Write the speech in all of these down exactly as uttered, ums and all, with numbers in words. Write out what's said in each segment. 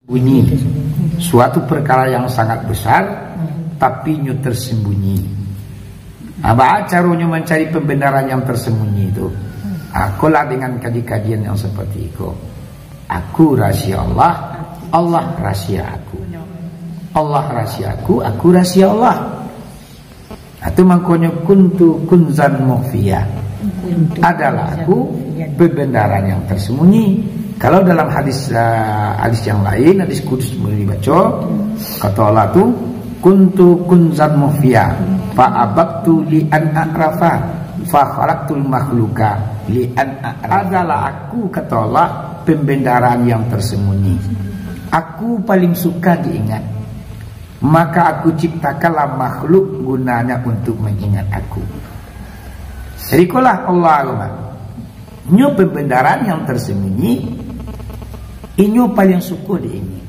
Bunyi suatu perkara yang sangat besar, tapi nyo tersembunyi. Nah, baa caronyo mancari pembenaran yang tersembunyi tu? Akolah dengan kaji-kajian yang seperti iko. Aku rahasia Allah, Allah rahasia aku. Allah rahasia aku, aku rahasia Allah. Itu mangkonyo kuntu kunzan mukhfiya. Adalah aku pembenaran yang tersembunyi. Kalau dalam hadis, ah, hadis yang lain, hadis kudus boleh dibaco, kata Allah tu, "Kuntu kunzan mukhfiya, fa abaktu li an a'rafa, fa khalaqtul makhluqa li an a'rafa." Adalah aku, kata Allah, pembenaran yang tersembunyi. Aku paling suka diingat. Maka aku ciptakanlah makhluk gunanya untuk mengingat aku. Jadi, ikolah Allah tu, Mak. Nyo pembenaran yang tersembunyi, inyo paling suko diingat.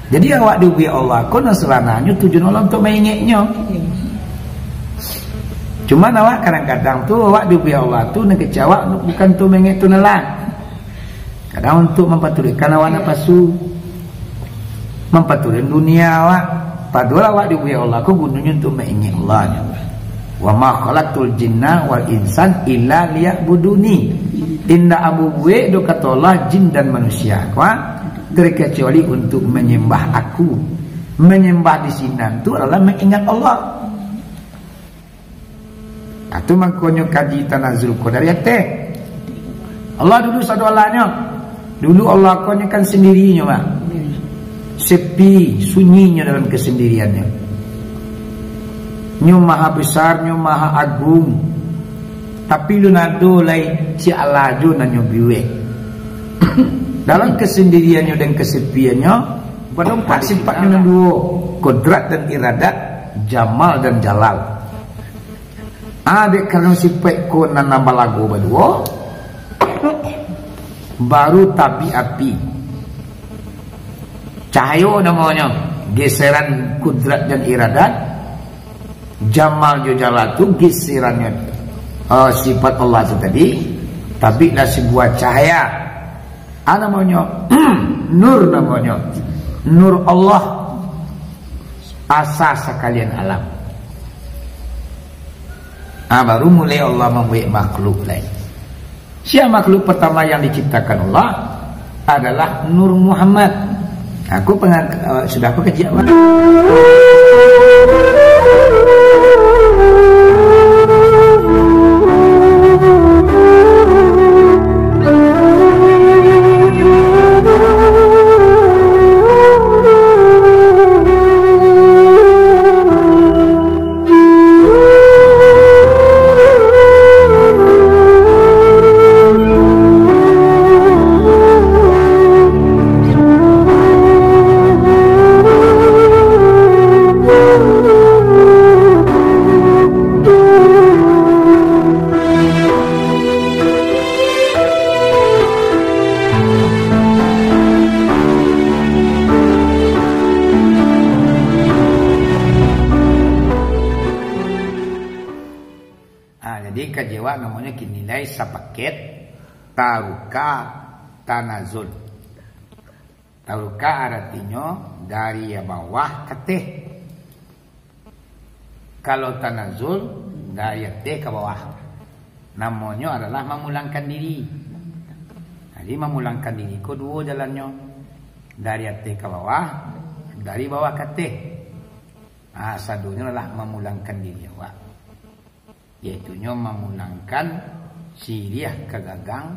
Jadi, awak diubuik Allah ko nan sabananyo tujuan Allah untuk maingeknyo. Cuman awak kadang-kadang tu, awak diubuik Allah tu, nan kecek awak bukan tu maingek tu nan lah. Kadang untuk mampaturuikkan hawa napasu, mampaturuikkan dunia awak. Padohal awak diubuik Allah ko gunonyo untuk maingek Allah nyo. "Wa ma khalaqtul jinna wal insan illa liya'buduni." Indak ambo buek doh, kato Allah, jin dan manusia ko, ha, terkecuali untuk menyembah Aku. Menyembah di sinan tu adalah mengingat Allah. Nah, tu mangkonyo kaji tanazul ko dari ateh. Allah dulu sado alanyo. Dulu Allah ko nyo kan sandirinyo, Mak. Sepi, sunyinyo dalam kesendiriannyo. Nyo maha besar, nyo maha agung. Tapi alun ado lai si Allah jo nan nyo buek. Dalam kesendiriannyo dan kesepiannyo, badompak sifatnyo nan duo, kodrat dan iradat, jamal dan jalal. Ah, dek karano sipaik ko nan, nan balago baduo, baru tabik api. Cahayo namonyo, geseran kudrat dan iradat, jamal jo jalal tu geserannyo, eh, sifat Allah tu tadi, tabiklah sabuah cahaya. Ah, namonyo, nur namonyo, nur Allah, asa sakalian alam. Ah, baru mulai Allah mambuek makhluk lai. Sia makhluk pertama yang diciptakan Allah? Adalah Nur Muhammad. Aku pengang-, eh, sudah apa kaji awak? Ah, jadi kaji awak namonyo kini lai sapaket taruka tanazul. Taruka aratinyo dari bawah ka ateh. Kalau tanazul, dari ateh ka bawah. Namonyo adalah mamulangkan diri. Jadi, mamulangkan diri ko duo jalannyo. Dari ateh ka bawah, dari bawah ka ateh. Ah, sadonyo adalah mamulangkan diri awak. Yaitunyo mamulangkan siriah ka gagang,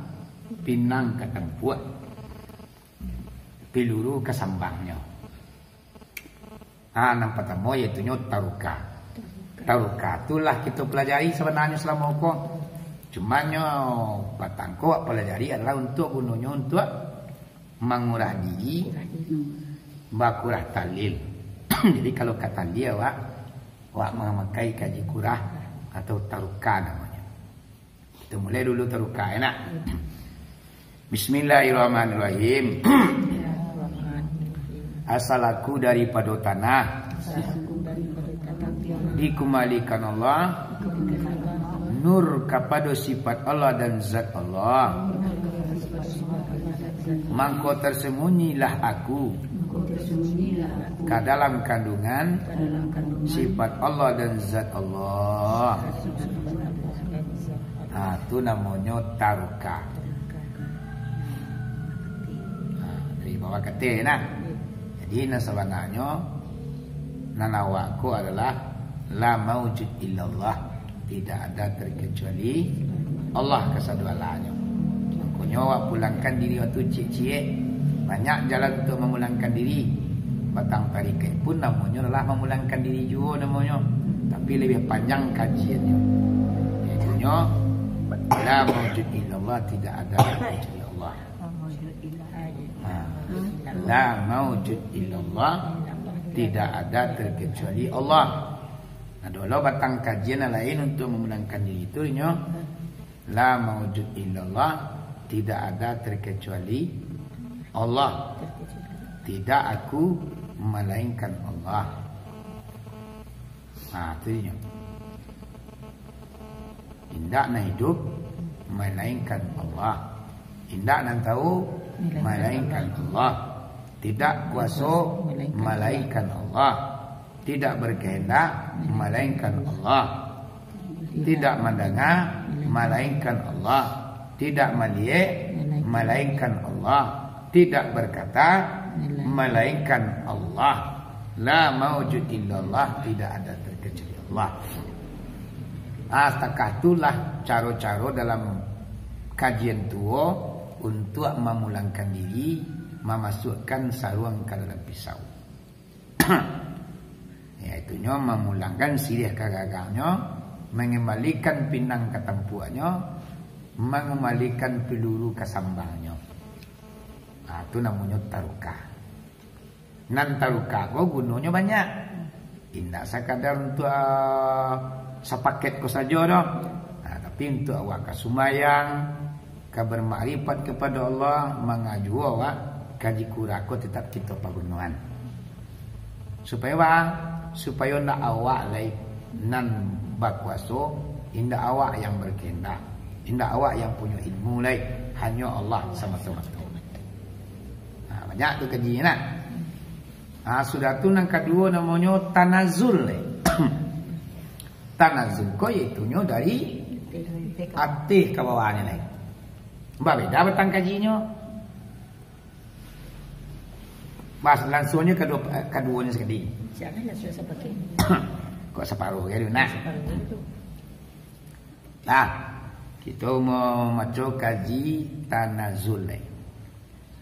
pinang ka tampuak, piluru ka sambangnyo. Ah, nan partamo yaitunyo taruka. Taruka tu lah kito pelajari sabananyo salamo ko. Cuman nyo patang ko awak pelajari adalah untuak gunonyo untuak mangurah diri, bakurah talil. Jadi, kalau ka talil awak, awak mamakai kaji kurah atau taruka namonyo. Kita mulai dulu taruka, ya nak? Bismillahirrahmanirrahim. Asal aku daripado tanah, dikumbalikan Allah nur kapado sifat Allah dan zat Allah. Mangko tersembunyilah aku ka dalam kandungan sifat Allah dan zat Allah. Ha, tu namonyo taruka. Ha, dari bawah kateh nah. Jadi, nah, sabananyo nan awak ko adalah la maujud illallah, tidak ada terkecuali Allah kasadoalahnyo. Makonyo awak pulangkan diri awak tu ciek-ciek. Banyak jalan untuk mamulangkan diri. Batang tarikaik pun namonyo adalah mamulangkan diri juo namonyo. Tapi labiah panjang kajiannyo. Iaitunyo, la maujud illallah, tidak ada terkecuali Allah. Ha. La maujud illallah, tidak ada terkecuali Allah. Nah, dulu batang kajian nan lain untuk mamulangkan diri tu, inyo, la maujud illallah, tidak ada terkecuali Allah. Tidak aku, melainkan Allah. Ha, tu inyo. Indak nan iduik, malainkan Allah. Indak nan tahu, malainkan Allah. Tidak kuaso, malainkan Allah. Tidak berkehendak, malainkan Allah. Tidak mandanga, malainkan Allah. Tidak maliek, malainkan Allah. Tidak berkata, malainkan Allah. La maujud illallah, tidak ada terkecuali Allah. Ah, satakat itulah caro-caro dalam kajian tuo untuak mamulangkan diri, mamasukkan saruang ka dalam pisau. Yaitunyo mamulangkan siriah ka gagangnyo, mangambalikan pinang ka tampuaknyo, mangambalikan piluru ka sambangnyo. Ah, tu namonyo taruka. Nan taruka ko gunonyo banyak. Indak sakadar untuak, ah, sapaket ko sajo doh. Nah, tapi untuak awak ka sumbayang, ka bermakrifat kepada Allah, mangajuo awak ka zikura ko tetap kito pagunoan. Supayo baa? Supayo ndak awak lai nan bakuaso, indak awak yang berkehendak, indak awak yang punyo ilmu lai, hanyo Allah samato-mato. Nah, banyak tu kaji nak. Ah, sudah tu nan kaduo namonyo tanazul. Tanazul ko yaitunyo dari ateh ka bawahnyo lai. Babeda batang kajinyo. Bas, langsuangnyo kaduo, kaduonyo sakali. Janganlah susah pakai. Kok saparuh kali, nah. Saparuh kali tu. Nah, kito mamaco kaji tanazul lai.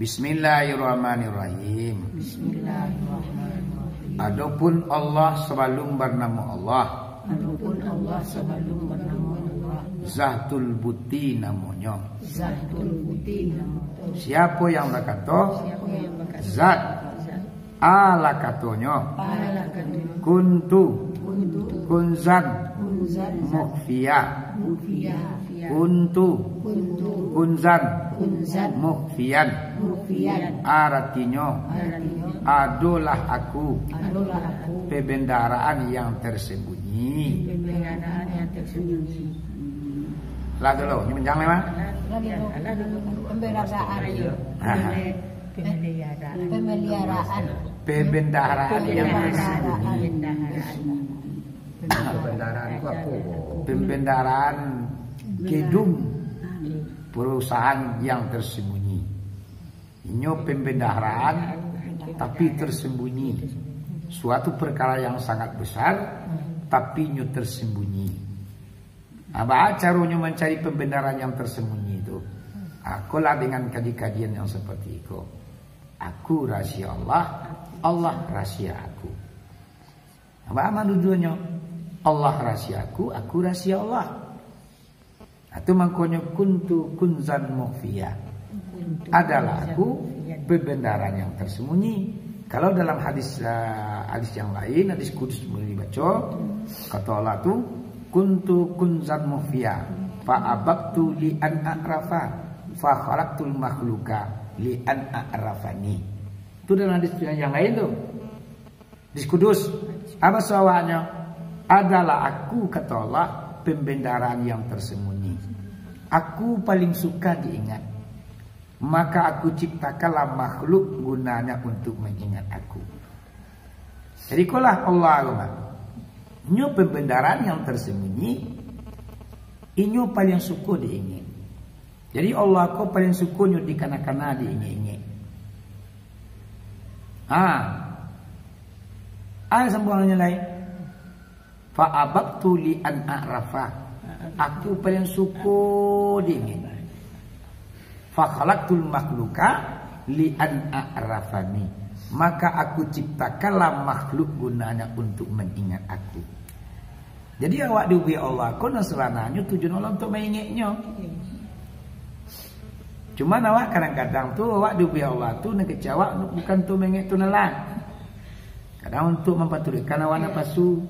Bismillahirrahmanirrahim. Bismillahirrahmanirrahim. Adopun Allah sabalun banamo Allah. Adopun Allah sabalun banamo Allah. Zatul Buti namonyo. Zatul Buti namonyo. Siapo yang bakato? Siapo yang bakato? Zat. Zat. Alah katonyo. Alah katonyo. Kuntu. Kuntu. Kunzan. Kunzan. Mukhfiya. Mukhfiya. Kuntu. Kuntu. Kunzan. Kunzan. Mukhfiyan. Mukhfiyan. Aratinyo. Aratinyo. Adolah aku. Adolah aku. Pembendaraan yang tersembunyi. Pembendaraan yang tersembunyi. Lah dulu, ni panjang lah, Mak. Lah dulu. Pembendaraan. Aha. Pemeliharaan. Pemeliharaan. Pembendaharaan yang tersembunyi. Pembendaharaan itu apa, Bo? Pembendaharaan gedung perusahaan yang tersembunyi. Inyo pembendaharaan, tapi tersembunyi. Suatu perkara yang sangat besar, tapi inyo tersembunyi. Ah, baa caronyo mancari pembenaran yang tersembunyi tu? Ah, kolah dengan kaji-kajian yang seperti iko. Aku rahasia Allah, Allah rahasia aku. Baa manuduahnyo? Allah rahasia aku, aku rahasia Allah. Nah, tu mangkonyo kuntu kunzan mukhfiya. Adalah aku pembenaran yang tersembunyi. Kalau dalam hadis, ah, hadis yang lain, hadis kudus boleh dibaco, kata Allah tu, "Kuntu kunzan mukhfiya, fa ababtu li an a'rafa, fa khalaqtul makhluqa li an a'rafani." Tu dalam hadis yang lain tu. Hadis kudus. Apa sawahannya? Adalah aku, kata Allah, pembendaharaan yang tersembunyi. Aku paling suka diingat. Maka Aku ciptakanlah makhluk gunanya untuk mengingat Aku. Jadi, ikolah Allah ko mah. Nyo pembenaran yang tersembunyi, inyo paling suko diingek. Jadi, Allah ko paling suko nyo dikana-kana, diingek-ingek. Ha. Ai sambuangnyo lai. Fa ahbabtu li an a'rafa. Aku paling suko diingek. Fa khalaqtul makhluqa li an a'rafani. Maka Aku ciptakanlah makhluk gunanya untuk mengingat Aku. Jadi, awak diubuik Allah ko nan sabananyo tujuan Allah untuk maingek-Nyo. Cuman awak kadang-kadang tu, awak diubuik Allah tu, nan kecek awak bukan tu maingek tu nan lah. Kadang untuk mampaturuikkan hawa napasu,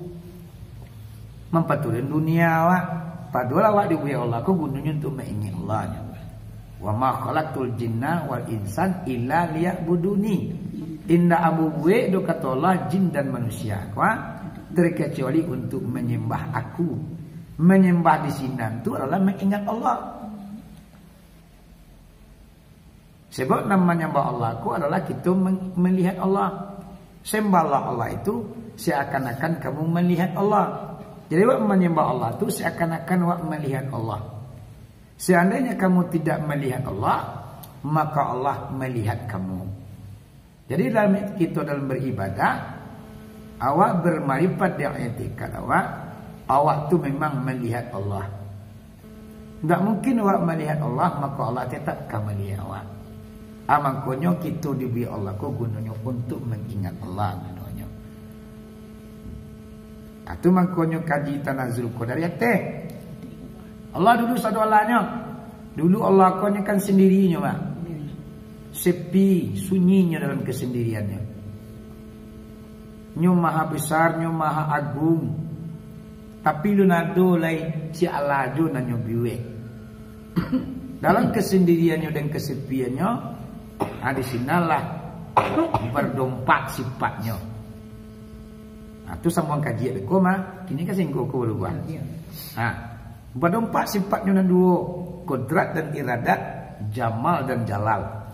mampaturuikkan dunia awak. Padohal awak diubuik Allah ko gunonyo untuk maingek Allah nyo. Wa ma khalaqtul jinna wal insan illa liya'buduni. Indak Ambo buek doh, kato Allah, jin dan manusia ko, ha, terkecuali untuk menyembah Aku. Menyembah di sinan tu adalah mengingat Allah. Sebab nan manyambah Allah ko adalah kito men-, melihat Allah. Sembahlah Allah itu seakan-akan kamu melihat Allah. Jadi, awak manyambah Allah tu seakan-akan awak melihat Allah. Seandainya kamu tidak melihat Allah, maka Allah melihat kamu. Jadi, dalam kito dalam beribadah, awak bermarifat dengan itikad awak, awak tu memang melihat Allah. Ndak mungkin awak melihat Allah, maka Allah tetap ka melihat awak. Ah, mangkonyo kito diberi Allah ko gunonyo untuk mengingat Allah gunonyo. Ah, tu mangkonyo kaji tanazul ko dari ateh. Allah dulu sado alanyo. Dulu Allah ko nyo kan sendirinyo, Mak. Sepi, sunyinyo dalam kesendiriannyo. Nyo maha besar, nyo maha agung. Tapi alun ado lai si Allah jo nan nyo buek. Dalam kesendiriannyo dan kesepiannyo, ha, di sinanlah berdompak sifatnyo. Ha, tu sambuang kaji beko mah, kini ka singgo ko baluah. Ha, berdompak sifatnyo nan duo, kodrat dan iradat, jamal dan jalal.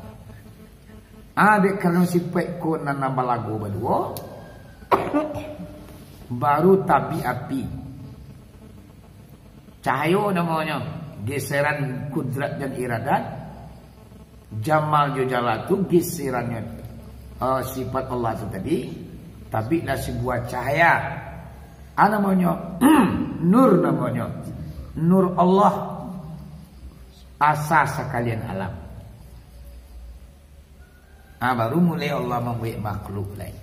Ah, dek karano sipaik ko nan, nan balago baduo, baru tabik api. Cahayo namonyo, geseran kudrat dan iradat. Jamal jo jalal tu geserannyo, eh, sifat Allah tu tadi. Tabiklah sebuah cahaya. Ah, namonyo, nur namonyo. Nur Allah. Asa sakalian alam. Ah, baru mulai Allah mambuek makhluk lai.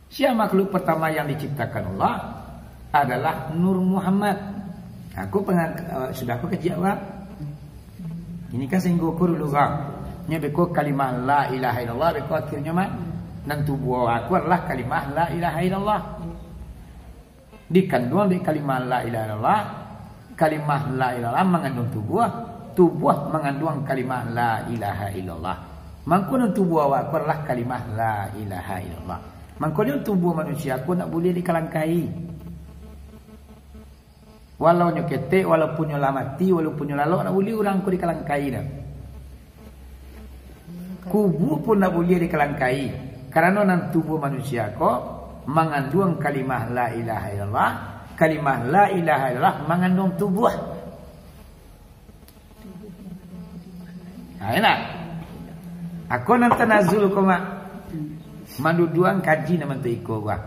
Sia makhluk pertama yang diciptakan Allah adalah Nur Muhammad. Aku pengan-, eh, sudah aku kaji awak. Ini kan singgo ko dulu, kan. Nyo beko kalimah la ilaha illallah, beko akhirnyo mah. Nan tubuah aku adalah kalimah la ilaha illallah. Dikanduang dek kalimah la ilaha illallah, kalimah la ilaha illallah mangandung tubuah, tubuah mangandung kalimah la ilaha illallah. Mangko nan tubuah awak ko adalah kalimah la ilaha illallah. Mangkonyo tubuah manusia ko ndak buliah dikalangkai. Walau nyo ketek, walaupun nyo lah mati, walaupun nyo lalok, ndak buliah urang ko dikalangkai doh. Kubua pun ndak buliah dikalangkai, karano nan tubuah manusia ko manganduang kalimah la ilaha illallah, kalimah la ilaha illallah manganduang tubuah. Nah, enak. Ako nan tanazul ko, Mak. Manduduang kaji nan bantuak iko, Mak.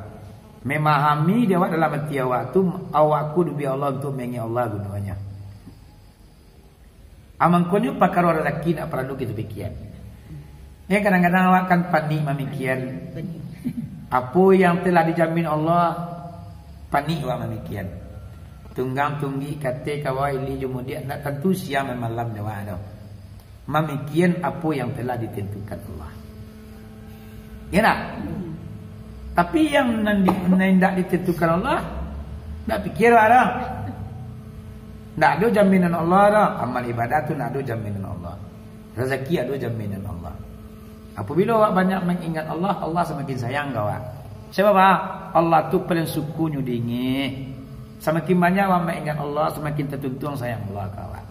Memahami di awak dalam ati awak tu, awak ko diberi Allah untuk mangek Allah gunonyo. Amangkonyo pakaro razaki ndak paralu kito pikian. Ya, kadang-kadang awak kan panik mamikian. Apo yang telah dijamin Allah, panik awak mamikian. Tunggang tunggik, kate kawai, ilih jo mudiak, ndak tantu siang dan malam jo awak tu. Mamikian apo yang telah ditentukan Allah. Ya ndak? Tapi yang nan di-, nan indak ditentukan Allah, ndak pikir awak dah. Ndak ado jaminan Allah dah. Amal ibadah tu ndak ado jaminan Allah. Razaki ado jaminan Allah. Apabila awak banyak mangingat Allah, Allah samakin sayang ka awak. Sabab apo? Allah tu paling sukonyo diingek. Samakin banyak awak mangingat Allah, samakin tatuntuang sayang Allah ka awak.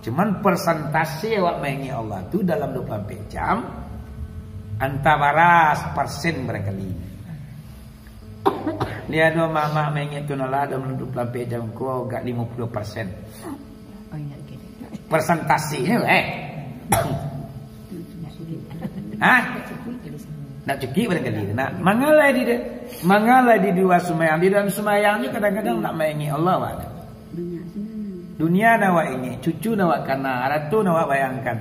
Cuman persentase awak maingek Allah tu dalam dua puluh ampek jam, antah bara saparsen barangkali. Liek ado mamak maingek tu nalah dalam dua puluh ampek jam ko agak limo puluah persen. Persentasenya, eh. Hah? Nak cukuik barangkali. Nak mangalai di dia. Mangalai di dua sumbayang. Di dalam sumbayang ni kadang-kadang nak maingek Allah, wak. Dunia nak awak ingek, cucu nak awak kana, arato nak awak bayangkan.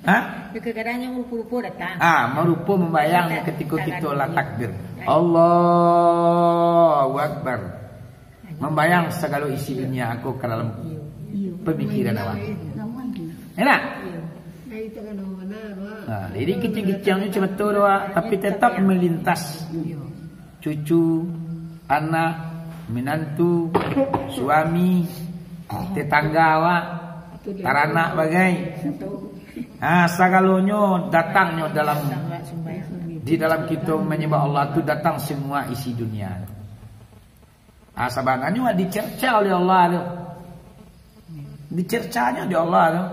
Hah? Kadang-kadang yang rupo-rupo datang. Ah, marupo mambayang Datang. Ketika Datang. Kita lah takbir. Datang. Allahu Akbar. Mambayang sagalo isi dunia aku ka dalam Iyo. Pamikiran awak. Enak? Iyo. Nah, jadi kicing-kicingnya cuma tu doang, tapi tetap melintas. Iyo. Cucu, anak, minantu, suami, tetangga awak, taranak bagai. Ha, sagalonyo datangnyo dalam, di dalam kita menyembah Allah tu datang semua isi dunia. Ha, sabananyo dicerca oleh Allah tu. Dicercanyo di Allah tu.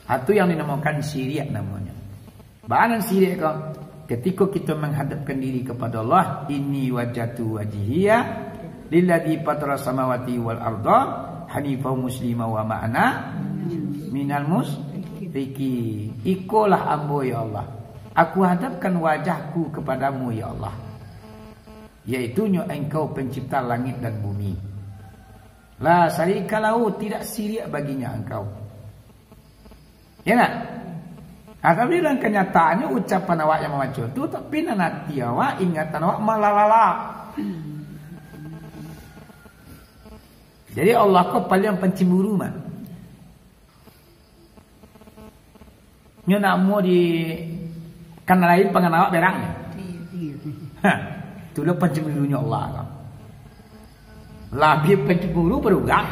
Ha, tu yang dinamakan syirik namonyo. Baa nan syirik ko? Ketika kita menghadapkan diri kepada Allah, "Inni wajjahtu wajhiya lilladzi fatara samawati wal arda hanifan muslima wa ma ana minal musyrikin." Ikolah ambo, ya Allah. Aku hadapkan wajahku kepadamu, ya Allah. Yaitunyo Engkau pencipta langit dan bumi. La syarika lahu, tidak syirik baginya Engkau. Ya nak? Ah, tapi dalam kenyataannyo ucapan awak yang mambaco tu, tapi nan ati awak, ingatan awak malalala. Jadi Allah ko paling pencemburu mah. Nyo namo di kana lain pangan awak berang. Iyo, iyo. Ha, tu lo pancemburu nyo Allah tu. Labiah pancemburu barurang.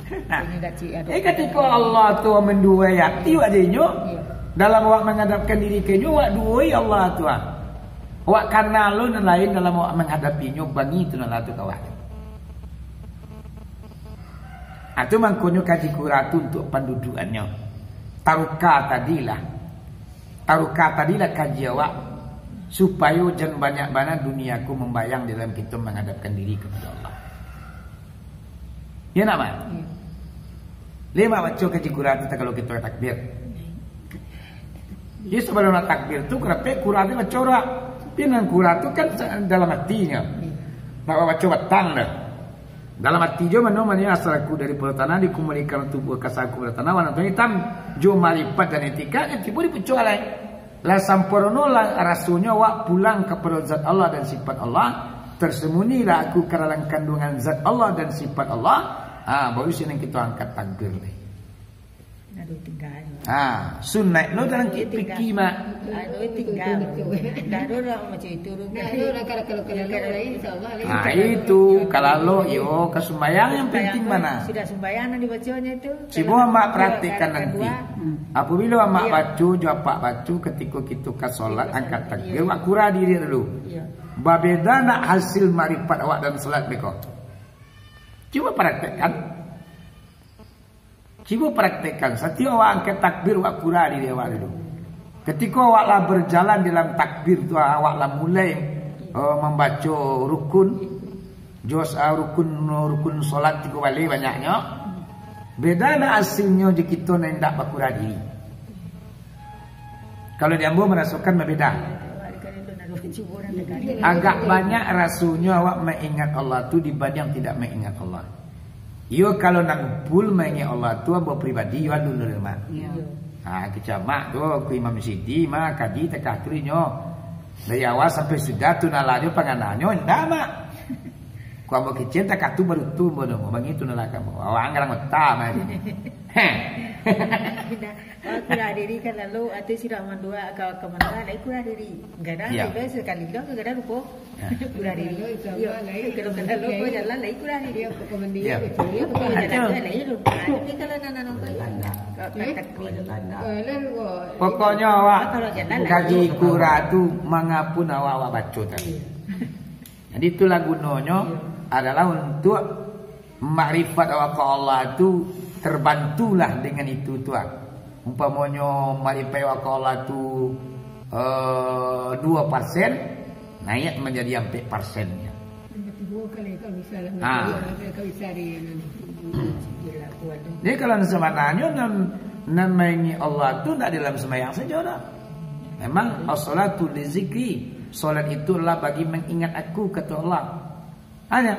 Ini kacik ado. Eh, katiko Allah tu manduai ati wak dinyo, Iyo. Dalam awak mangadapkan diri ka inyo, awak duai Allah tu ah. Awak kana lo nan lain dalam awak manghadapi inyo, bani tu nan lah tu kawan. Ah, tu mangkonyo kaji kura tu untuak panduduannyo. Taruka tadilah. Taruka tadilah kaji awak, supayo jan banyak bana dunia ko mambayang di dalam kito mangadapkan diri kapado Allah. Ya nak, Mak? Iyo. Lai Mak baco kaji kura tu, kalau kito takbir. Jadi sabalum nak takbir tu, karapek kura tu baco dak? Tapi nan kura tu kan sa-, dalam atinyo. Iyo. Nak baco batang dah. Dalam ati jo mano mani asal aku dari pulo tanah, dikumbalikan tubuh kasar aku pada tanah, warna tu hitam, jo maripat dan itikadnyo tibo di pucuak alai. Lah sampurno lah rasonyo awak pulang kapado zat Allah dan sifat Allah, tersemunyilah aku ka dalam kanduangan zat Allah dan sifat Allah, ha, baru sinan kito angkat takbir lai. Aduh, tingga. Ha, sunat lo dalam fikih, Mak. Aduh, tingga. Dah ada orang macam itu tu. Dah ada orang kalau, kalau, kalau lain, insya Allah lain. Ha, itu, kalau lo, yo, ka sumbayang yang penting mana? Sudah sumbayang nan dibacanya itu. Cubo Amak perhatikan nanti. Apabila Amak baco, jo Apak baco, ketika kito ka solat, angkat takbir, awak kura diri dulu. Iyo. Babeda nak hasil maripat awak dalam solat beko? Cubo praktekkan. Cubo praktekkan, satiok awak angkat takbir, awak kura diri awak dulu. Katiko awak lah bajalan dalam takbir tu, awak lah mulai, eh, mambaco rukun, jos, ah, rukun, rukun solat tigo baleh banyaknyo. Beda nak hasilnyo jo kito nan indak bakura diri. Kalau di ambo marasokan babeda. Agak banyak rasonyo awak maingat Allah tu dibanding tidak maingat Allah. Iyo, kalau nan full maingat Allah tu, ambo pribadi, iyo, alun lah, Mak. Iyo. Ha, kecek Mak tu, ku Imam Sidi, Mak, kaji takah tu inyo. Dari awal sampai sudah tu nalahnyo, pangananyo, indak, Mak. Ku ambo kecek takah tu baru tu, ambo namo, bangitu nalah ka ambo. Awak anggarang otak, Mak. Heh. Indak. Oh, kurang diri kan lalu, atau sudah mandua ka, ka mandua, lai kurang diri. Gadang, Iyo. Tiba sekali lo, gadang rupo. Ya. Kurang diri. Iyo, kalau kena lo, kau jalan, lai kurang diri. Iyo. Iyo, pokok jalan tu, lai lu. Ah, tapi kalau nak, nak nonton, ka, ka, tak. Pokoknyo awak Kalau jalan, lai kaji lu. Kura tu mangapun awak, awak baco tadi. Iyo. Jadi itulah gunonyo Iyo. Adalah untuk Makrifat awak ka Allah tu terbantulah dengan itu tu, ah. Umpamonyo makrifat awak ka Allah tu, eh, dua persen, naik manjadi ampek persen. Yang katigo kali ka bisa lah, Ah. Ka bisa di, di, di, di, Jadi kalau sabananyo nan, nan maingek Allah tu ndak dalam sembahyang sajo dah. Memang as-salatu li zikri, salat itu adalah bagi mengingat aku, kata Allah. Hanya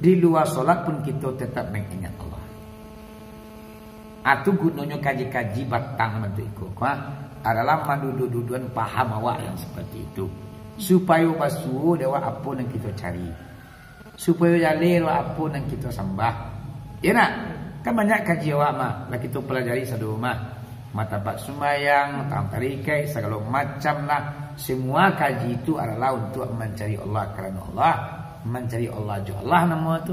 di luar salat pun kita tetap mengingat Allah. Ah, tu gunonyo kaji-kaji batang bantuak iko. Ko, ah, adalah maduduak-duduakan paham awak yang seperti itu. Supayo basuo dek awak apo nan kito cari. Supayo jaleh awak apo nan kito sambah. Iyo ndak? Kan banyak kaji awak mah, lah kito pelajari sado mah. Martabat sumbayang, tang tarikaik, sagalo macam lah. Semua kaji itu adalah untuk mancari Allah karano Allah, mancari Allah jo Allah namo tu.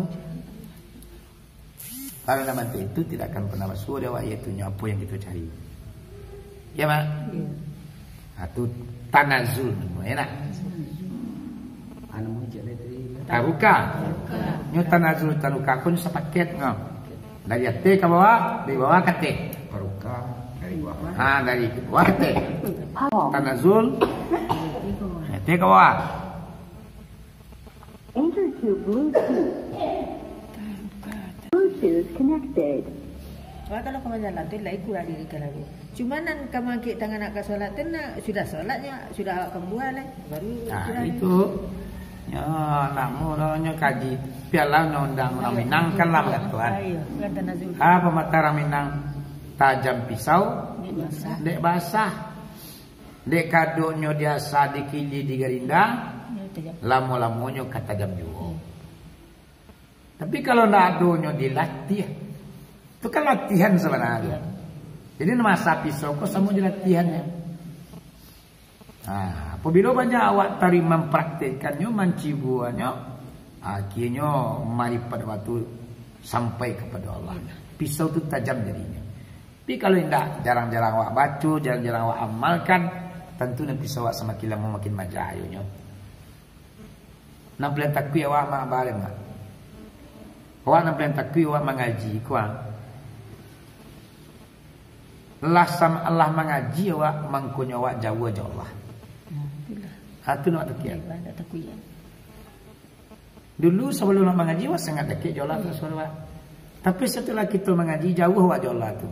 Kalau namo tu tidak akan pernah basuo dek awak, yaitu nyo apo yang kito cari. Ya, Mak? Iya. Ha, tu tanazul namo, ya ndak? Anu, taruka. Taruka. Nyo tanazul taruka, ko nyo sapaket nyo. Dari ateh ka bawah, dari bawah ka ateh. Taruka, dari bawah. Ha, dari bawah ka ateh. Tanazul. Ateh ka bawah. Enter to Bluetooth. Bluetooth connected. Wah, kalau ka bajalan tu, lah ikutlah diri ka lalu. Cuma nan ka maangkek tangan nak ka solat tu, nak, sudah solatnyo, sudah awak kambuah lah, baru Nah, sudah itu. Yo, namo nyo kaji. Pialah undang-undang urang Minang kan lah bakato. Ah, iyo, bukan tanazul. Ah, pamataran Minang, tajam pisau, Dek basah. Dek basah. Dek kadoknyo diasah, dikilia, digarinda, Iyo, tajam. Lamo-lamonyo ka tajam juo. Iyo. Tapi kalau ndak adonyo dilatih, tu kan latihan sabananyo. Jadi, maasah pisau ko samo jo latihan nyo. Nah, apabilo banyak awak tari mampraktekkannyo, mancibuanyo, akhirnyo makrifat awak tu sampai kapado Allah. Pisau tu tajam jadinyo. Tapi kalau indak, jarang-jarang awak baco, jarang-jarang awak amalkan, tantu nan pisau awak samakin lamo makin majayonyo. Nan paliang takuik awak ma, Abah, Mak. Awak nan paliang takuik awak mangaji, kuang. Lah sam-, lah mangaji awak, mangkonyo awak jauah jo Allah. Itulah. Ha, tu nak takuik. Baik, Abah, nak takuik, ya. Dulu sabalum nak mangaji, awak sangat dakek jo Allah tu, saudara. Tapi sasudah kito mangaji, jauah awak jo Allah tu.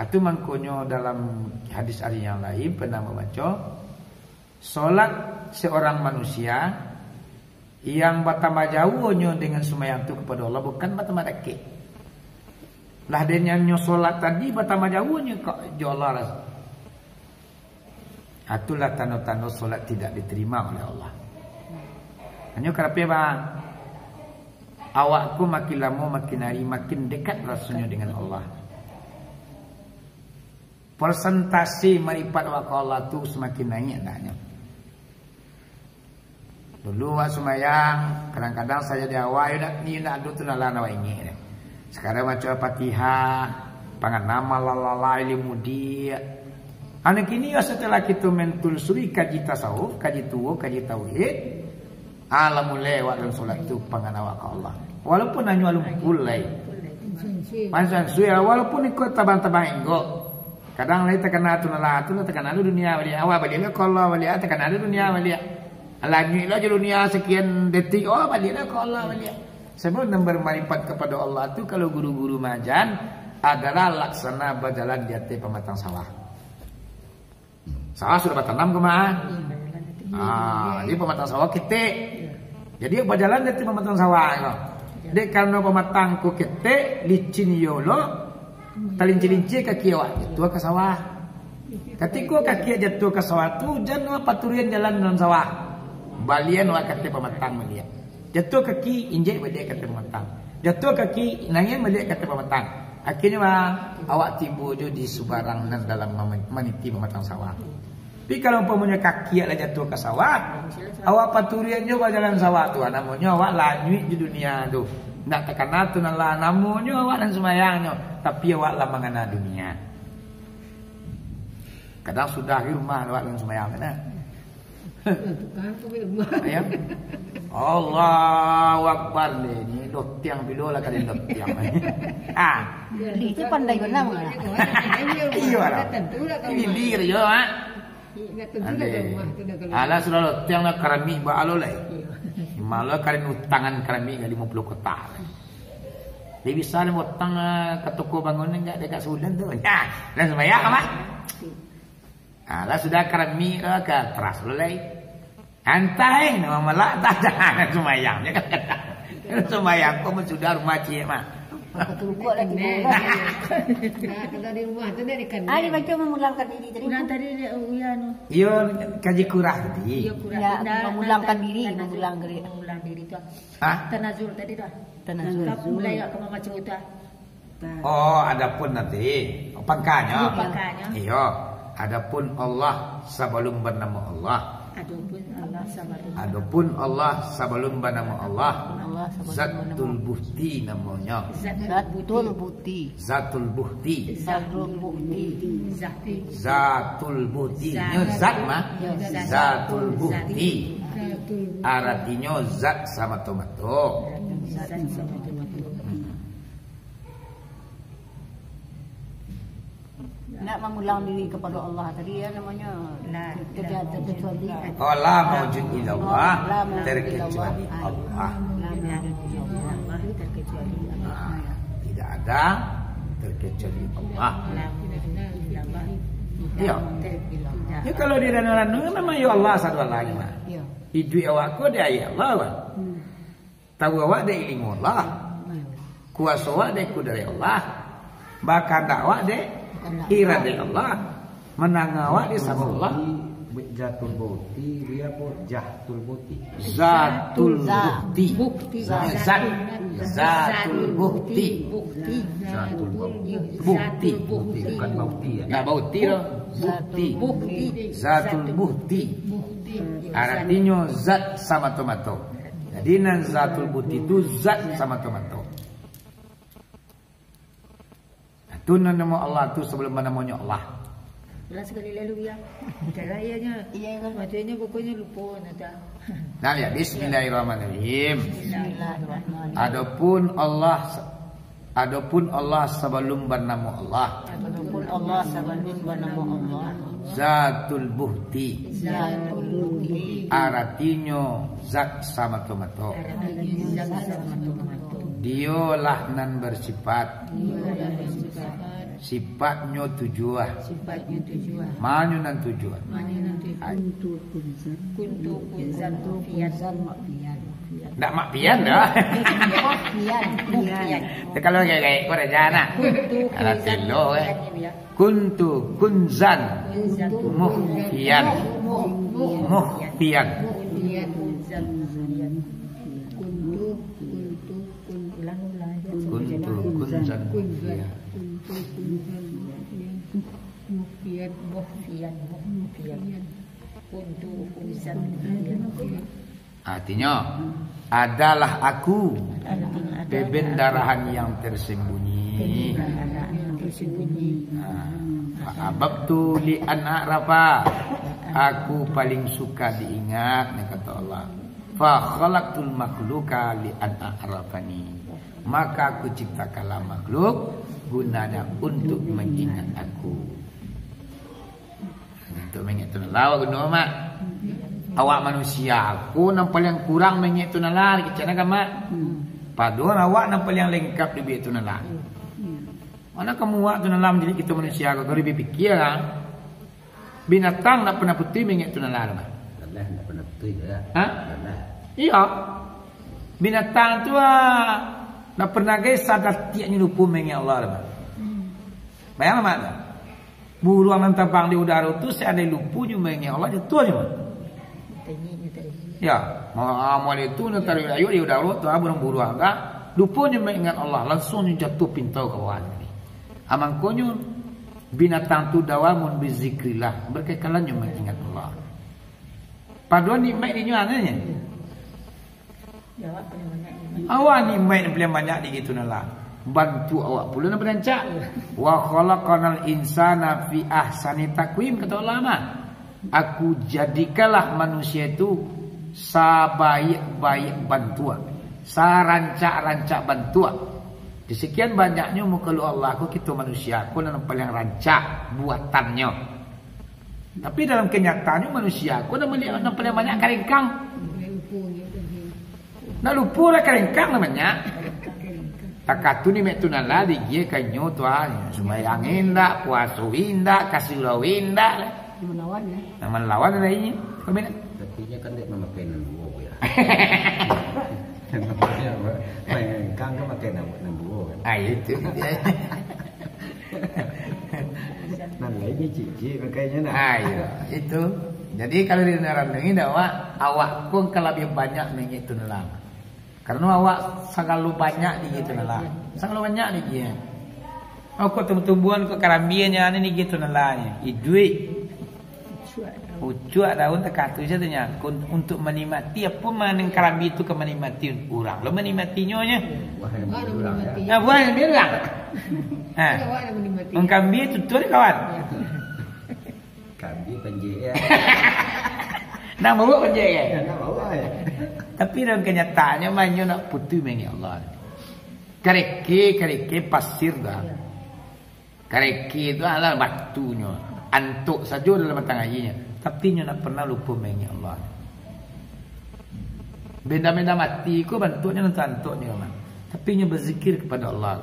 Atu mangkonyo dalam hadis ari yang lain pernah babaco, solat seorang manusia yang batambah jauahnyo dengan sumbayang tu kapado Allah, bukan batambah dakek. Lah, dek nyo solat tadi batambah jauahnyo ka, jo Allah lah. Itulah tando-tando solat tidak diterima oleh Allah. Hanyo karape, Bang? Awak ko makin lamo, makin hari, makin dekat rasonyo dengan Allah. Persentase makrifat awak ka Allah tu samakin naiak andaknyo. Dulu awak sumbayang, kadang-kadang sajo di awal, yo ndak, ni ndak ado tu nan lah awak ingek. Sakadar baco Al-Fatihah, pangana malalala, ilia mudiak. Anu kini yo, sasudah kito mantulusuri kaji tasawuf, kaji tuo, kaji tauhid, ah, lah mulai awak dalam solat tu pangana awak ka Allah. Walaupun hanyo alun pulai. Mansansui, walaupun iko tabang-tabang inggok. Kadang lai takana tu lah, tu lah takana tu dunia baliak. Awak baliaklah ka Allah baliak, takana tu dunia baliak. Lanyuiklah jo dunia sakian detik, oh, baliaklah ka Allah baliak. Sabab nan bamakrifat kapado Allah tu, kalau guru-guru maajan, adalah laksana bajalan di ateh pamatang sawah. Sawah sudah batanam ko, Mak? Ah, jadi pamatang sawah ketek. Jadi bajalan di ateh pamatang sawah ko. Dek karano pamatang ko ketek, licin iyo lo, talincik-lincik kaki awak jatuah ka sawah. Katiko kaki jatuah ka sawah tu, jan awak paturian jalan dalam sawah. Balian awak ka ateh pamatang baliak. Jatuah kaki, injek baliak ka ateh pamatang. Jatuah kaki, naiak baliak ka ateh pamatang. Akhirnyo, Bang, awak tibo jo di subarang nan dalam mama-, maniti pamatang sawah. Tapi kalau umpamonyo kaki lah jatuah ka sawah, awak paturian jo bajalan sawah tu, namonyo awak lanyuik di dunia tu. Ndak takana tu nan lah, namonyo awak nan sumbayangnyo, tapi awak lah mangana dunia. Kadang sudah di rumah awak nan sumbayang, kan? Tukang tu di rumah. Ayo. Allahu Akbar deh, ni lotiang pilo lah kalian lotiang. Ah. Di tu pandai benar mengalah. Iyo lah. Ini dia, ah. Alah, sudah lotiang lah, karami ba alo lai. Malah kalian utangan karami ka limo puluah kota. Dia bisa ni utang, ah, ka toko bangunan enggak dekat sebulan tu. Nah, lah sembahyang apa? Ah, lah sudah karami lah ka teras lo lai. Antai nama malak tak ada sembahyang je kan. Sembahyang ko sudah rumah cik mah. Pakai turukok lah tiga orang. Nah, kalau di rumah tu dia dikenal. Ah, dia baca memulangkan diri tadi. Pulang tadi dia, oh, ya, anu. Iyo, kaji kurah tadi. Iyo, kurah. Ya, memulangkan diri, memulangkan diri. Memulang diri tu. Hah? Tanazul tadi tu. Tanazul. Mulai ka mamaco tu. Oh, adapun nanti pangkanyo. Iyo, pangkanyo. Iyo. Adapun Allah sabalun banamo Allah. Adapun Allah sabalun. Adapun Allah sabalun banamo Allah. Allah sabalun banamo. Zatul Buhti namonyo. Zatul Buhti. Zatul Buhti. Zatul Buhti. Zatul. Zatul Buhti. Nyo zat mah. Yo, zat. Zatul Buhti. Zatul Buhti. Aratinyo zat samato-mato. Zat samato-mato. Hmm. Nak mamulang diri kepada Allah tadi, ya, namanya. La, tidak terkecuali. Oh, la maujud illallah, oh, la maujud terkecuali illallah. Allah. La maujud illallah, terkecuali Allah. Ah, tidak ada terkecuali Allah. La maujud illallah, tidak terkecuali. Ya, kalau di ranah-ranah memang ya Allah satu Allah, ya, Mak. Ya. Iduik awak ko di ayat Allah, Mak. Hmm. Tahu awak dek ilmu Allah. Kuaso awak dek kudrat Allah. Bakandak awak dek iradat Allah. Mananga awak dek sabab Allah. Zatul Buhti, dia apa? Jahtul Buhti. Zatul Buhti. Bukti. Zat. Zatul Buhti. Bukti. Zatul Buhti. Bukti. Bukan bukti, ya? Enggak bukti, loh. Bukti. Bukti. Zatul Buhti. Bukti. Aratinyo zat samato-mato. Jadi, nan Zatul Buhti tu zat samato-mato. Nah, tu nan namo Allah tu sabalun banamonyo Allah. Ulang sakali lalu, ya. Carainyo. Iya, kan? Maksudnyo, pokoknyo lupo, nah, dah. Nah, ya, bismillahirrahmanirrahim. Bismillahirrahmanirrahim. Adapun Allah Adapun Allah sabalun banamo Allah. Adapun Allah sabalun banamo Allah. Zatul Buhti. Zatul Buhti. Aratinyo zat samato-mato. Aratinyo zat samato-mato. Diyolah nan bersifat. Diyolah nan bersifat. Sifatnyo tujuah. Sifatnyo tujuah. Manyo nan tujuah? Manyo nan tujuah? Ai. Kuntu kunzan. Kuntu kunzan. Kuntu kunzan makfian. Ndak makfian dah. Muhfian. Muhfian. Kalau gaek-gaek ko raja nah. Kuntu kunzan muhfian, ya. Kuntu kunzan muhfian. Muhfian. Muhfian. Kuntu, kuntu, kun-, ulang, ulang aja. Kuntu kunzan muhfian. Kuntu kunzan muhfian. Muhfian, muhfian, muhfian. Kuntu kunzan muhfian. Artinyo, adalah aku pebendarahan yang tersembunyi. Pebendarahan yang tersembunyi. Nah, fa ahbabtu li an a'rafa. Aku paling suka diingat, ni kata Allah. Fa khalaqtul makhluqa li an a'rafani. Maka aku ciptakanlah makhluk gunanya untuk mengingat aku. Untuk mengek tu lah awak guno, Mak. Awak manusia, aku nan paling kurang mengek tu lah, kecek nak, Mak. Padahal awak nan paling lengkap di biak tu lah. Mana kamu awak tu lah menjadi kita manusia, kau lebih pikir lah. Binatang tak pernah putus mengek tu lah, Mak. Alah, tak pernah putus ya. Ha? Alah. Iya. Binatang tu, ah, tak pernah gai sadatiaknyo lupo mengek Allah, Mak. Bayang, Mak, tu. Buruang nan tabang di udaro tu, seandai lupo nyo mangek Allah, jatuah nyo. Ya, ma-, amal itu nan taruih ayuak di udaro tu, ah, buruang-buruang ka, lupo nyo maingat Allah, langsuang nyo jatuah pintau ka bawah tadi. Ah, mangkonyo, binatang tu dawamun bizikrillah, berkekalan nyo maingat Allah. Paduan nikmat di nyo anaknyo. Awak nikmat nan paling banyak di gitu nala. Bantu awak pulo nan barancak. Wa khalaqanal insana fi ahsani taqwim, kata Allah mah. Aku jadikanlah manusia itu Sabaiak-baiak bantuak, sarancak-rancak bantuak. Di sekian banyaknyo mukhaluk Allah ko, kito manusia ko nan paliang rancak buatannyo. Tapi dalam kenyataannyo manusia ko nan maliek, nan paliang banyak karengkang. Nak lupo lah karengkang namonyo. Takatu ni mek tu nan lah digie ka inyo tu ah. Sumbayang indak, puaso indak, kasih urau indak lah. Melawan, ya. Nah, melawan lah inyo. Kami nak. Tapi inyo kan dek mamakai nan duo, ya. Karengkang kan makai nan, nan duo kan. Ah, itu. Nan lain cicik makainya nah. Ah, iya. Itu. Jadi kalau di dalam ini dah awak, awak pun kalau lebih banyak mengit tu lah. Karena awak sagalo banyak di gitu lah. Sagalo banyak di dia. Oh, kok tumbuh-tumbuhan kok karambiannya ini di gitu lah. Iduik. Ucuak daun takatu saja tu nya. Kun-, untuk menikmati apa maning karambi tu ke menikmati urang. Lo menikmatinyo nya. Buah yang bilang, ya. Nah, buah yang bilang. Ha. Mengkambi tu tu kawan. Kambi panjek ya. Nak bawa panjek ya. Ya, nak bawa ya. Tapi dalam kenyataannyo mah inyo nak putuih mengek Allah. Kareke, kareke pasir dah. Kareke tu adalah batunyo. Antok sajo dalam batang airnyo. Tapi inyo nak pernah lupo mengek Allah. Benda-benda mati ko bantuaknyo nan antok-antok ni mah. Tapi inyo berzikir kepada Allah.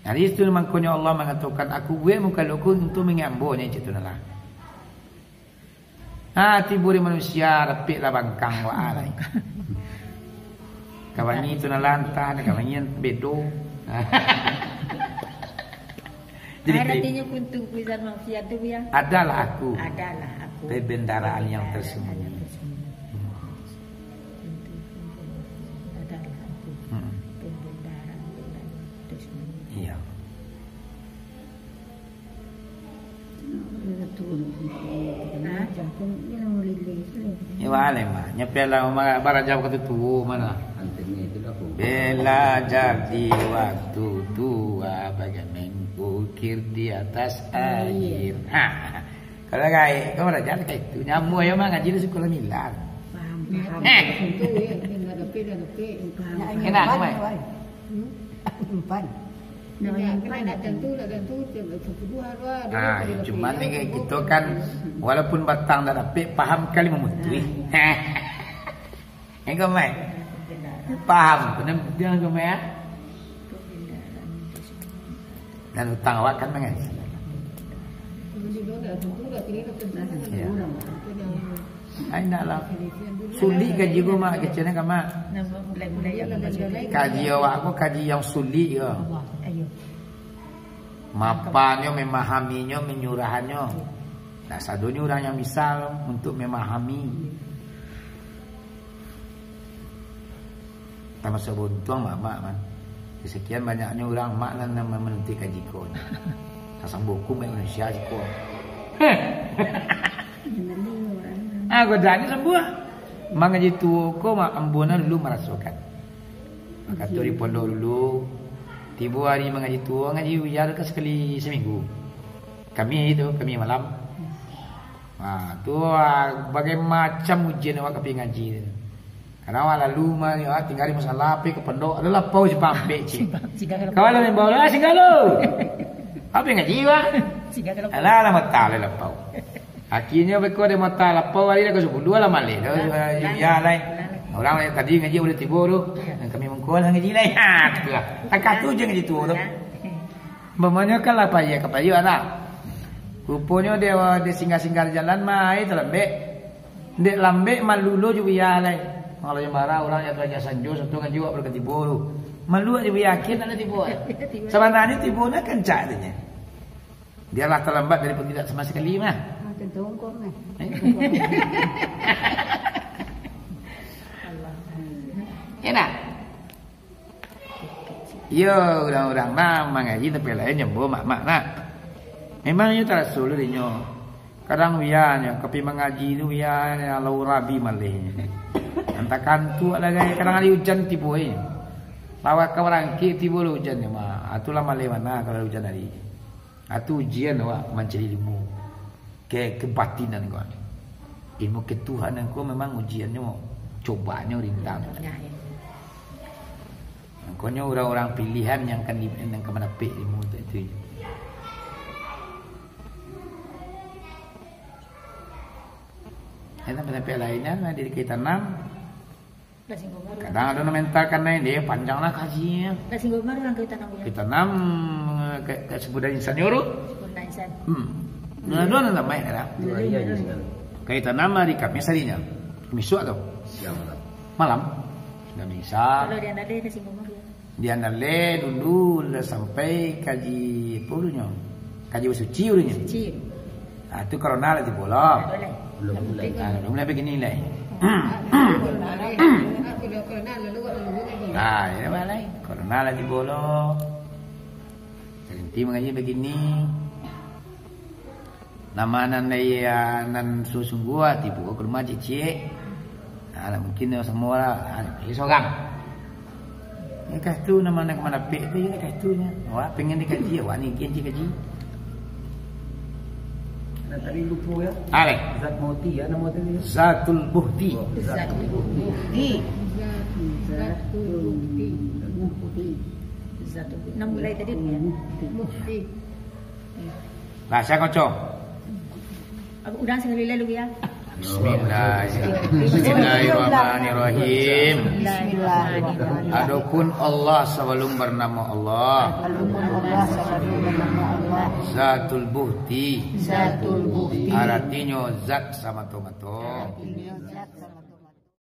Dari situ mangkonyo Allah mangatokan, "Aku buek mukhaluk ko untuak mangambonyo," cek tu nah lah. Ha, tibo di manusia, rapik lah bangkang wa lai. Kabangi tu nah lah, antah kabangi bedo. Jadi, aratinyo kuntu kuizan maksiat tu, ya? Adalah aku. Adalah aku. Pembendaraan yang tersembunyi. Adalah aku. Hmm. Pembendaraan yang tersembunyi. Iya. Ya, wale mah. Nyampailah Umar baraja wakatu tuo mah. Bela jadi waktu tua bagai mengukir di atas air. Ha. Kalau gaek, kau baraja kayak itu. Nyamuk ya mah ngaji di sekolah milan. Paham, paham. Eh. Itu ya, ini nggak ada P, nggak ada P. Paham. Enak, Mai. Hmm? Empan. Nah, yang nak tentu, nak tentu, tiap satu dua, dua, dua, Ah, tiga, cuman tiga, ni kayak tiga, gitu tiga. Kan, walaupun batang dah dapik, paham kali memutuih. Nah. Engkau, Mai? Paham, benar, benar engkau, Mai, ya? Dan utang awak kan mangaji. Ya. Ai, nak lah. Sulik kaji ko, Mak, keceknyo kan, Mak. Kaji awak ko kaji yang sulik ko. Mapannyo, mamahaminyo, manyurahannyo. Nah, sadonyo urang yang misal untuk mamahami. Tamasuak bauntuang mak-mak, man. Di sakian banyaknyo urang mak nan, nan manuntuik kaji ko. Sasang buku mak Indonesia siko. Ah, godanyo sambuah. Mangaji tuo ko, mak, ambo nan dulu marasokan. Makato di pondok dulu, tibo ari mangaji tuo, ngaji buyar kan sakali saminggu. Kami tu, kami malam. Ha, tu, ah, bagai macam ujian awak ka pai ngaji tu. Kadang awak lalu mah, ah, tingga di musala, pai ka pondok, ado lapau simpang ampek, cik. Simpang, simpang. Kawan lah maimbau, "Ah, singgah lu." Apo ngaji, wak? Singgah ka lapau. Alah, lah mata lah lapau. Akhirnyo beko ado mata lapau, ari lah ka sapuluah lah maleh. Dah, ah, ya, lai. Urang yang tadi ngaji udah tibo tu. Kami mangko lah ngaji lai. Ha, tu lah. Takah tu je ngaji tuo tu. Umpamonyo kan lah payah ka payah lah. Ruponyo dia, dia singgah-singgah di jalan mah, ai talambek. Dek lambek malu lo jo buya lai. Kalau yang marah urang jatuah aja sanjo, santo ngaji awak baru ka tibo tu. Malu jo buya, akhir nak tibo. Sabananyo tibo nak kancak tu nyo. Biarlah talambat daripado tidak sama sakali mah. Ah, tentu hukum mah. Eh? Ya nak? Iyo, urang-urang nah mangaji tapi lain nyambo mak-mak nah. Memang inyo taraso lo dinyo. Kadang wianyo, ka pai mangaji tu wianyo, lau rabi maleh. Antah kantuak lah gai, kadang ari ujan tibo, eh. Lawak ka barangkek tibo lo ujan ni mah. Ah, tu lah maleh bana kalau ujan ari. Ah, tu ujian awak mancari ilmu. Ke, kebatinan kau. Ilmu ketuhanan ko memang ujiannyo, cobanyo rintang. Nah, ya. Makanya orang-orang pilihan yang akan di-, yang akan mandapek ilmu tu, itu. Yang sampai-sampai lainnya lah diri kita enam. Lah singgung baru. Kadang ada nan mental kan lain, dia panjang lah kaji. Lah singgung baru lah kita enam. Kita enam, eh, ke, ke sebuah insan nyuruh. Sebuah insan. Hmm. Nah, dua nan tambah kadang. Dua, iya, iya, iya. Kita enam hari Kamis harinya. Kamis tu atau? Siang malam. Malam. Sudah bisa. Kalau dia nak ada, dia singgung baru. Di Andaleh dulu lah sampai kaji apa dulunyo? Kaji basuci dulunyo. Suci. Ah, tu corona lah tibo lo. Tak boleh. Belum mulai. Ah, belum mulai begini lah. Ah, ya, balai. Corona lah tibo lo. Berhenti mengaji begini. Nama nan lai, ah, nan sungguah-sungguah, tibo ka rumah cicik. Ah, lah mungkin samo lah. Ah, pilih sorang. Nikah tu nama nan ka mandapek tu, ya nikah tu nya. Awak pengen dikaji, awak ni kaji kaji. Nah, tadi lupa ya. Ah, lai. Zat Mauti ya, nama tu ya. Zatul Buhti. Oh, Zatul Buhti. Zatul Buhti. Zatul Buhti. Zatul Buhti. Nama mulai tadi tu ya. Buhti. Lah, saya kocok. Ulang sekali lalu ya. Bismillah. Bismillahirrahmanirrahim. Bismillahirrahmanirrahim. Adapun Allah sabalun banamo Allah. Adapun Allah sabalun banamo Allah. Zatul Buhti. Zatul Buhti. Aratinyo zat samato-mato. Aratinyo zat samato-mato.